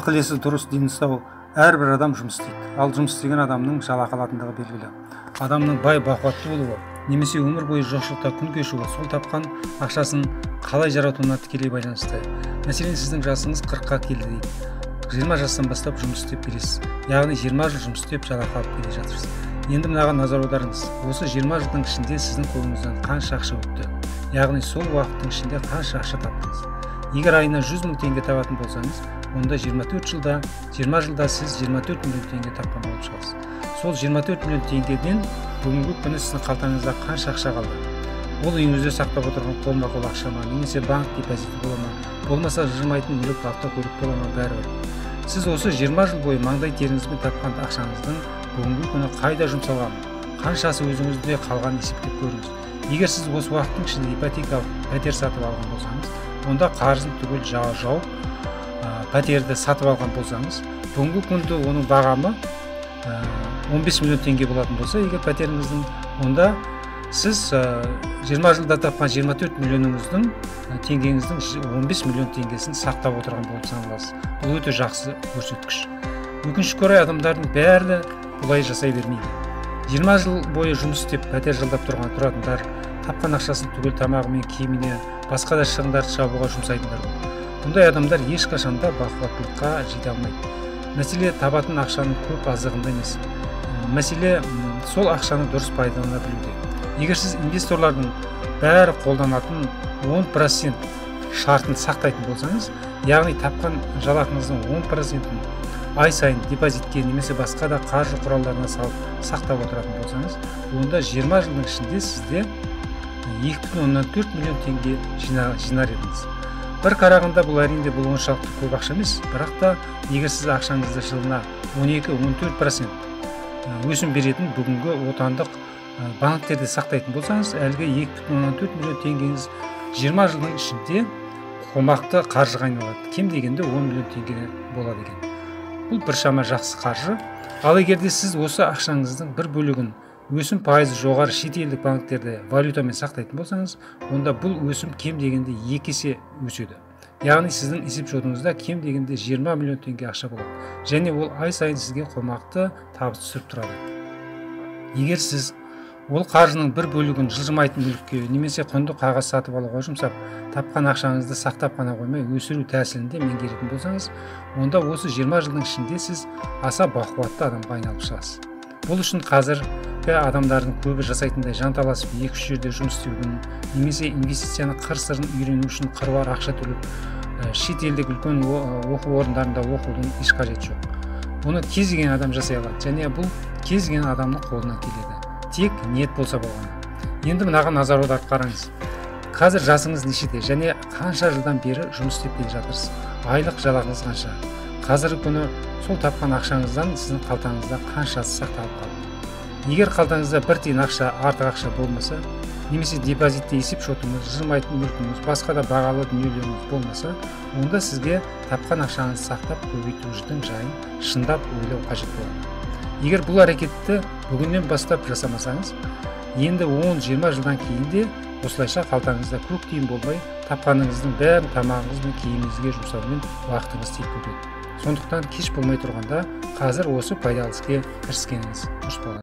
Ақыл есі дұрыс, дені сау әрбір адам жұмыс істейді. Ал жұмыс істеген адамның жалақы алатындығы белгілі. Адамның бай бақуатты болуы немесе өмір бойы жоқшылықта күн кешуі сол тапқан ақшасын қалай жаратуына тікелей байланысты. Мәселен, сіздің жасыңыз 40-қа келді дейді. 20 жастан бастап жұмыс істеп келесіз. Яғни 20 жыл жұмыс істеп жалақы алып келе жатырсыз. Енді мынаған назар аударыңыз. Осы 20 жылдың ішінде сіздің қолыңыздан қанша ақша өтті? Яғни сол уақыттың ішінде қанша ақша таптыңыз? Егер айына 100 мың теңге табатын болсаңыз, онда 24 жылда, 20 жылда сіз 24 миллион теңге тапқан болып шығасыз. Сол 24 миллион теңгеден бүгінгі күні сіздің қалтаңызда қанша ақша қалды? Ол үйіңізде сақтап отырған қолма-қол ақша ма, немесе банк депозиті бола ма, болмаса жылжымайтын мүлік, автокөлік бола ма, бәрібір. Сіз осы 20 жыл бойы маңдай теріңізбен тапқан ақшаңыздың бүгінгі күні қайда жұмсалғанын, қаншасы өзіңізде қалғанын есептеп көріңіз. Егер сіз осы уақыттың ішінде ипотекалық пәтер сатып алған болсаңыз, онда қарызын түгел жауып, пәтерді сатып алған болсаңыз, бүгінгі күнде оның бағамы 15 миллион теңге болатын болса, егер пәтеріңіздің, онда сіз 20 жылда тапқан 24 миллионыңыздың теңгеңіздің 15 миллион теңгесін сақтап отырған болып саналасыз. Бұл өте жақсы көрсеткіш. Өкінішке орай, адамдардың бәрі бұлай жасай бермейді. 20 жыл бойы жұмыс істеп пәтер жалдап тұратындар, тапқан ақшасын түгел тамағы мен киіміне, басқа да шығындарды жабуға жұмсайтындар көп. Бұндай адамдар ешқашанда бақуаттылыққа жете алмайды. Мәселе табатын ақшаның көп аздығында емес. Мәселе сол ақшаны дұрыс пайдалана білуде. Егер сіз инвесторлардың бәрі қолданатын 10% шартын сақтайтын болсаңыз, яғни тапқан жалақыңыздың 10%-ін ай сайын депозитке немесе басқа да қаржы құралдарына салып сақтап отыратын болсаңыз, онда 20 жылдың ішінде сізде 2,4 миллион теңге жинар едіңіз. Бір қарағанда бұл әрине бұл оншалықты көп ақша емес, бірақ та егер сіз ақшаңызды жылына 12-14% өсім беретін бүгінгі отандық банктерде сақтайтын болсаңыз, әлгі 2,4 миллион теңгеңіз 20 жылдың ішінде қомақты қаржыға айналады. Кем дегенде 10 миллион теңге болады екен. Бұл біршама жақсы қаржы. Ал егер де сіз осы ақшаңыздың бір бөлігін өсім пайызы жоғары шетелдік банктерде валютамен сақтайтын болсаңыз, онда бұл өсім кем дегенде 2 есе өседі. Яғни сіздің есепшотыңызда кем дегенде 20 миллион теңге ақша болады. Және ол ай сайын сізге қомақты табыс түсіріп тұрады. Егер сіз ол қаржының бір бөлігін жылжымайтын мүлікке немесе құнды қағаз сатып алуға жұмсап, тапқан ақшаңызды сақтап қана қоймай өсіру тәсілінде меңгеретін болсаңыз, онда осы 20 жылдың ішінде сіз аса бақуатты адамға айналып шығасыз. Бұл үшін қазіргі адамдардың көбі жасайтындай жанталасып 2-3 жерде жұмыс істеудің немесе инвестицияның қыр-сырын үйрену үшін қыруар ақша төлеп, шетелдік үлкен оқу орындарында оқудың еш қажеті жоқ. Бұны кез келген адам жасай алады және бұл кез келген адамның қолынан келеді. Тек ниет болса болғаны. Енді мынаған назар аударып қараңыз. Қазір жасыңыз нешеде және қанша жылдан бері жұмыс істеп келе жатырсыз? Айлық жалақыңыз қанша? Қазіргі күні сол тапқан ақшаңыздан сіздің қалтаңызда қаншасы сақталып қалды? Егер қалтаңызда бір тиын ақша, артық ақша болмаса, немесе депозитте есеп шотыңыз, жылжымайтын мүлкіңіз, басқа да бағалы дүниелеріңіз болмаса, онда сізге тапқан ақшаңызды сақтап көбейтудің жайын шындап ойлау қажет болады. Егер бұл әрекетті бүгіннен бастап жасамасаңыз, енді 10-20 жылдан кейін де осылайша қалтаңызда көк тиын болмай, тапқаныңыздың бәрін тамағыңыз бен киіміңізге жұмсаумен уақытыңыз тек өтеді. Сондықтан кеш болмай тұрғанда қазір осы пайдалы іске кіріскеніңіз дұрыс болады.